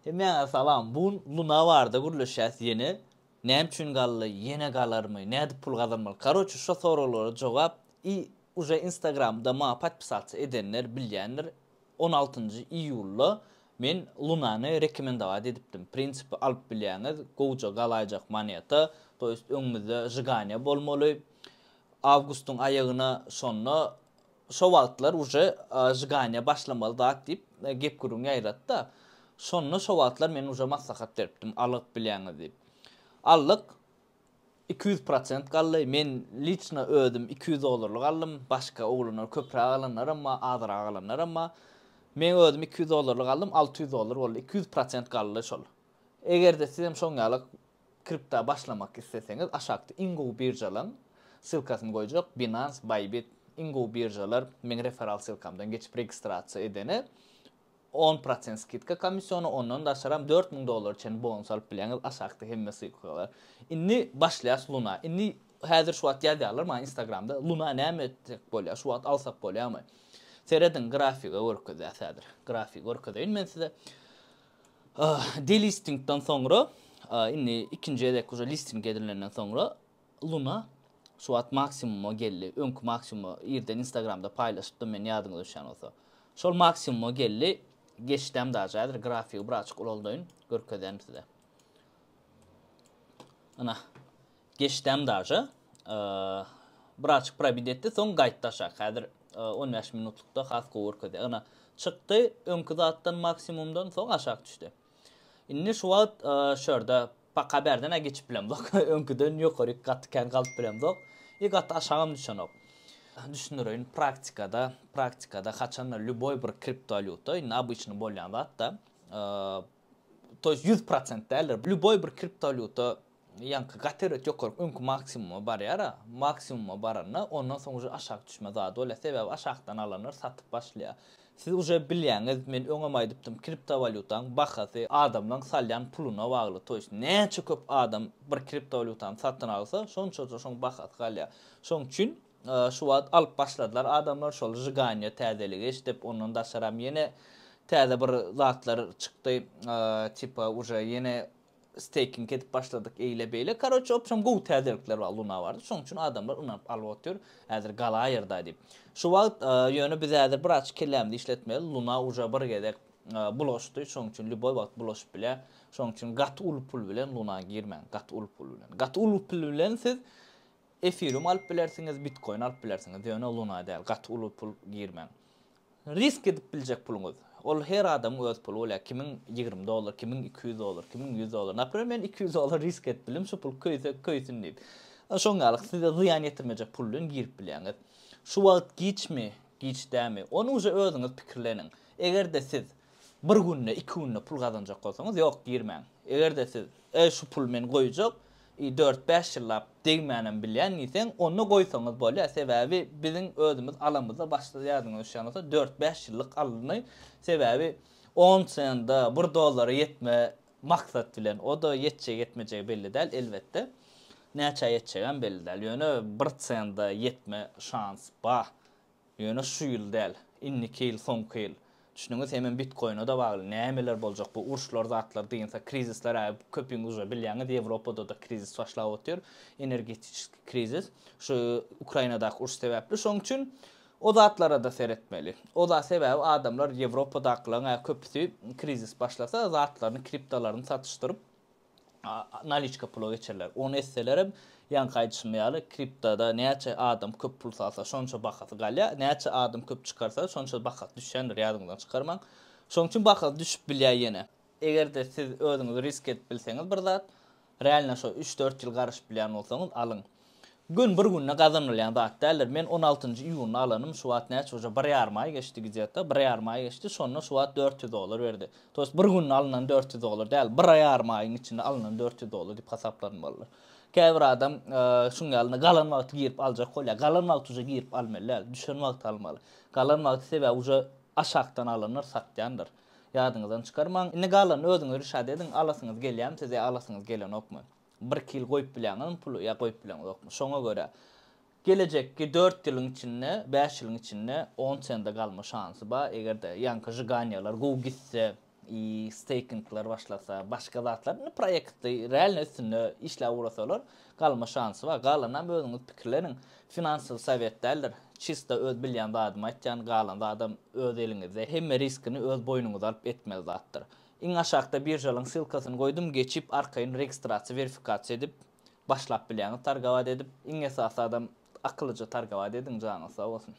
Hemmäňe salam. Bu gün Luna barada gürleşýäs ýene. Näme üçin galdy, ýene galarmy, nädip pul gazanmaly? Karoçe şo soraglara jogap i uje instagramda maňa podpisatsa edenler bilýändir. On altynjy iýulda men Lunany rekomendowat edipdim. Prinsipi alyp bilýäňiz, gowja galaýjak moneta, to ýest öňümizde žiganiýa bolmaly. Awgustyň aýagyna şonda Şo wagtlar uje žganiýa başlamaly zat diýip gep gürrüň ýaýratda. Şonda şo wagtlar men uje maslahat beripdim alyp bilýäňiz diýip. Aldyk. 200 prosent galdy. Men liçno özüm 200 dollarlyk aldym. Başga oglanlar köpräk alanlaram bar, azrak alanlaram bar. Men özüm 200 dollarlyk aldym, 600 dollar boldy. 200 prosent galdy şol. Eger-de sizem şoň ýaly Kripta başlamak isleseňiz aşakda iň gowy biržalaň ssylkasyny goýjak Binance, Bybit iň gowy biržalar meň referal ssylkamdan geçip registrasiýa edene on prosent skidka komissiony ondan daşaram 4000 dollara çenli bonus alyp bilýäňiz aşakda hemme ssylkalar. Indi başlaýas Luna indi häzir şu wagt ýazýarlar maňa instagramda Luna näme etsek bolýar şu wagt alsak bolýarmy serediň grafige görkezýäs häzir grafigi görkezeýin men size. Delistingden soňra, indi ikinji gezek уже listing edilenden soňra Luna şu wagt maksimuma geldi. Öňki maksimuma irden Instagramda paýlaşypdym men ýadyňyza düşýän bolsa. Şol maksimuma geldi. Geçdem daže häzir grafigi birazjyk ulaldaýyn, görkezýän size. Ana. Geçdem daže. Birazjyk probit etdi, soň gaýtdy aşak. Häzir 15 minutlykda has gowy görkezýär. Ana, çykdy öňki zatdan maksimumdan, soň aşak düşdi. Indi şu wagt şu ýerde paka bärden-ä geçip bilemzok. Öňküden ýokaryk gaty kän galyp bilemzok. I gaty aşagam düşenok. Düşündireýin, praktikada, praktikada haçanda lýuboý bir kriptowalýuta, indi obyçny bolýan zat-da, to ýest 100% däldir. Lýuboý bir kriptowalýuta Ýaňky gaty erbet ýokaryk öňki maksimuma barýara, maksimuma baranda ondan soň uje aşak düşme zady bolýar. Sebäbi aşakdan alanlar satyp başlaýar. Siz uje bilýäňiz, men öňem aýdypdym, kriptowalýutaň bahasy adamlaň salýan puluna bagly. To ýest näçe köp adam bir kriptowalýutany satyn alsa, şonçaja şoň bahasy galýar. Şoň üçin şu wagt alyp başladylar adamlar şol žiganiýa täzeligi eşidip, ondan daşaram ýene täze bir zatlar çykdy, tipa uje ýene Staking edip başladyk eýle beýle karoçe opşam gowy täzelikler bar luna barda şoň üçin adamlar ynanyp alyp otyr häzir galaýerda diýip şu wagt ýöne biz häzir biraz kellämizi işletmeli luna uje bir gezek bulaşdy şoň üçin lýuboý wagt bulaşyp bilýär şoň üçin gaty uly pul bilen luna girmäň gaty uly pul bilen gaty uly pul bilen siz efirium alyp bilersiňiz bitkoin alyp bilersiňiz ýöne luna däl gaty uly pul girmäň Risk edip biljek puluňyz. Ol her adamyň öz puly bolýar. Kimiň 20 dollar, kimiň 200 dollar, kimiň 100 dollar. Naprimer men 200 dollar risk edip bildim, şu pul köýse köýsün diýip. Şoň ýaly size zyýan ýetirmejek pul bilen girip bilýäňiz. Şu wagt giçmi, giç dämi? Ony uje özüňiz pikirleniň. Eger-de siz bir günde, iki günde pul gazanjak bolsaňyz, ýok girmäň. Eger-de siz, e şu puly men goýjak, I dört-bäş ýyllap degmänem bilýän diýseň, onda goýsaňyz bolýar. Sebäbi biziň özümiz alamyzda başda ýadyňyza düşýän bolsa, dört-bäş ýyllyk alyndy. Sebäbi on senda bir dollara ýetme maksat bilen, o-da ýetjegi-ýetmejegi belli däl, elbetde. Näçä ýetjegem belli däl. Ýöne bir senda ýetme şans bar. Ýöne şu ýyl däl, indiki ýyl, soňky ýyl. Düşüniňiz hemem bitkoýna-da bagly, nämeler boljak bu uruşlar zatlar dynsa, krizisler ä köpüňiz uje bilýäňiz Ýewropada-da krizis başlap otyr, energetiçeskiý krizis şu Ukrainadaky uruş sebäpli, şoň üçin o zatlara-da seretmeli. O zat sebäbi adamlar Ýewropadakylaryň ä köpüsi krizis başlasa zatlaryny kriptalaryny satyşdyryp naliçka pula geçerler. Ony etselerem, ýaňky aýdyşym ýaly, kriptoda näçe adam köp pul salsa, şonça bahasy galýar. Näçe adam köp çykarsa, şonça bahasy düşýändir, ýadyňyzdan çykarmaň. Şonuň üçin bahasy düşüp bilýär ýene. Eger-de siz özüňiz risk edip bilseňiz bir zat, realno şo üç-dört ýyl garaşyp bilýän bolsaňyz, alyň. Gün bir günde gazanylýan zat däldir. Men on altynjy iýunda alanym, şu wagt näçe uje bir ýarym aý geçdi gidýetda, bir ýarym aý geçdi, şonda şu wagt 400 dollar berdi. To ýest bir günde alynan 400 dollar däl, bir ýarym aýyň içinde alynan 400 dollar diýip hasaplanmalydyr. Käbir adam şuň ýaly galan wagty girip aljak bolýar. Galan wagty uje girip almaly däl, düşen wagty almaly. Galan wagty sebäbi uje aşakdan alanlar satýandyr. Ýadyňyzdan çykarmaň. Indi galanyny özüňiz rişat ediň, alasyňyz gelýärmi size ýa alasyňyz gelenokmy? Bir ýyl goýup bilýäňizmi puly ýa goýup bileňizokmy? Şoňa görä, gelejekki dört ýylyň içinde, bäş ýylyň içinde on sende galma şansy bar, eger-de ýaňky žiganiýalar gowy gitse, I stakingler başlasa, başga zatlar, indi proýekti realno üstünde işläp ugrasalar, galma şansy bar. Galanam özüňiz pikirleniň. Financial совет däldir. Чисто öz bilýän zadymy aýtýan, galan zadam öz eliňizde. Hemme riskini öz boýnuňyza alyp etmeli zatdyr. Iň aşakda biržalaryň ssylkasyny goýdum, geçip arkaýyn registrasiýa, verifikasiýa edip başlap bilýäňiz, торговать edip. Iň esasy adam akyllyja торговать ediň, janyňyz sag bolsun.